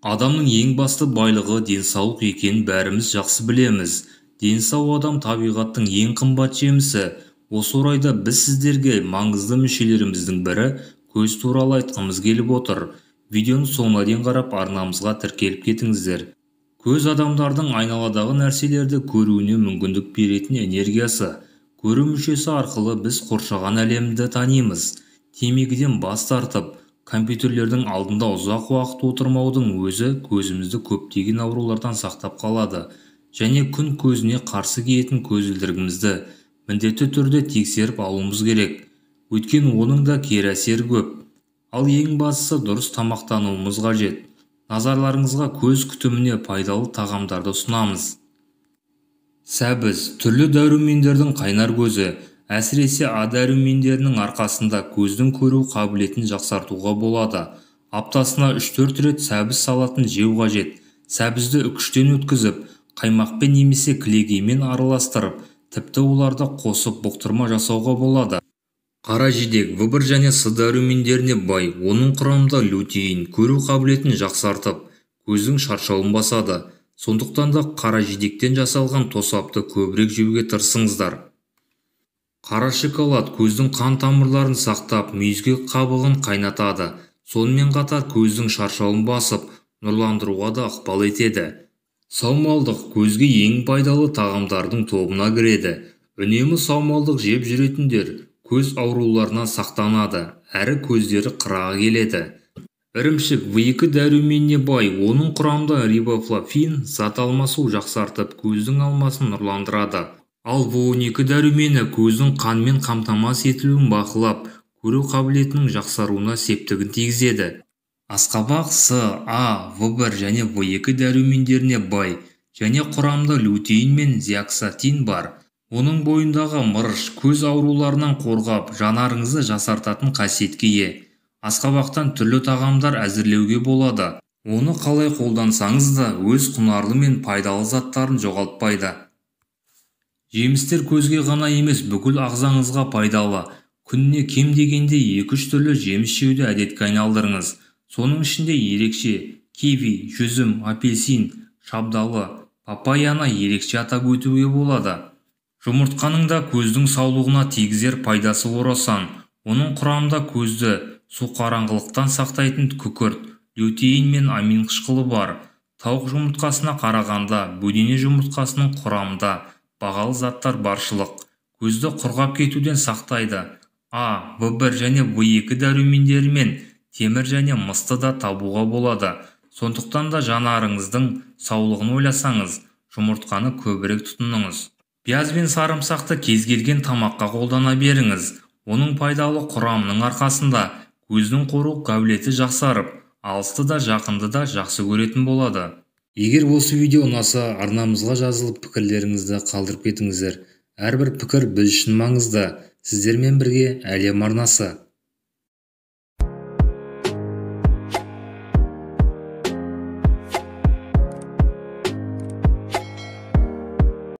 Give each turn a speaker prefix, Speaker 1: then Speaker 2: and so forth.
Speaker 1: Адамның ең басты байлығы денсаулық екенін бәріміз жақсы білеміз. Дені сау адам табиғаттың ең қымбат жемісі. Осы орайда біз сіздерге маңызды мүшелеріміздің бірі көз туралы айтқымыз келіп отыр. Видеоны соңына дейін қарап, арнамызға тіркеліп кетіңіздер. Көз адамдардың айналадағы нәрселерді көруіне мүмкіндік беретін энергиясы. Көру мүшесі арқылы біз қоршаған әлемді танимыз. Темекіден бас тартып, компьютерлердің алдында ұзақ уақыт отырмаудың өзі көзімізді көптеген аурулардан сақтап қалады. Және күн көзіне қарсы киетін көзілдірігімізді міндетті түрде тексеріп алуымыз керек. Өйткені оның да кері әсері көп. Ал ең бастысы дұрыс тамақтануымыз қажет. Назарларыңызға көз күтіміне пайдалы тағамдарды ұсынамыз. Сәбіз түрлі дәрумендердің қайнар көзі. Әсіресе А дәрумендерінің арқасында көздің көру қабілетін жақсартуға болады. Аптасына 3-4 рет сәбіз салатын жеу қажет. Сәбізді үкіштен өткізіп, қаймақпен немесе кілегеймен араластырып, тіпті оларды қосып бұқтырма жасауға болады. Қара жидек В1 және С дәрумендеріне бай, оның құрамында лютеин көру қабілетін жақсартып, көздің шаршауын басады. Сондықтан да қара жидектен жасалған тосапты көбірек жеуге тырысыңыздар. Қара шоколад көздің қан тамырларын сақтап, мүйізге қабығын қайнатады. Сонымен қатар көздің шаршауын басып, нұрландыруға да ықпал етеді. Саумалдық көзге ең пайдалы тағамдардың тобына кіреді. Үнемі саумалдық жеп жүретіндер көз ауруларынан сақтанады, әрі көздері қырағы келеді. Ірімшік В2 дәруменіне бай, оның құрамында рибофлавин зат алмасу жақсартып, көздің алмасын нұрландырады. Ал В12 дәрумені көздің қанмен қамтамасыз етілуін бақылап, көру қабілетінің жақсаруына септігін тигізеді. Асқабақ С, А, В1 және В2 дәрумендеріне бай және құрамында лютеин мен зеаксантин бар. Оның бойындағы мырыш көз ауруларынан қорғап, жанарыңызды жасартатын қасиетке ие. Асқабақтан түрлі тағамдар әзірлеуге болады. Оны қалай қолдансаңыз да өз құнарлы мен пайдалы заттарын жоғалтпайды. Жемістер көзге ғана емес, бүкіл ағзаңызға пайдалы. Күніне кем дегенде 2-3 түрлі жеміс жеуді әдетке айналдырыңыз. Соның ішінде ерекше киви, жүзім, апельсин, шабдалы, папайяны ерекше атап өтуге болады. Жұмыртқаның да көздің саулығына тигізер пайдасы орасан. Оның құрамында көзді суқараңғылықтан сақтайтын күкірт, лютеин мен амин қышқылы бар. Тауық жұмыртқасына қарағанда бөдене жұмыртқасының құрамында бағалы заттар баршылық. Көзді құрғап кетуден сақтайды. А, В1 және В2 дәрумендерімен темір және мысты да табуға болады. Сондықтан да жанарыңыздың саулығын ойласаңыз, жұмыртқаны көбірек тұтыныңыз. Пияз бен сарымсақты кез келген тамаққа қолдана беріңіз. Оның пайдалы құрамының арқасында көздің көру қабілеті жақсарып, алысты да жақынды да жақсы көретін болады. Егер осы видео ұнаса, арнамызға жазылып пікірлеріңізді қалдырып кетіңіздер. Әрбір пікір біз үшін маңызды. Сіздермен бірге Әлем арнасы.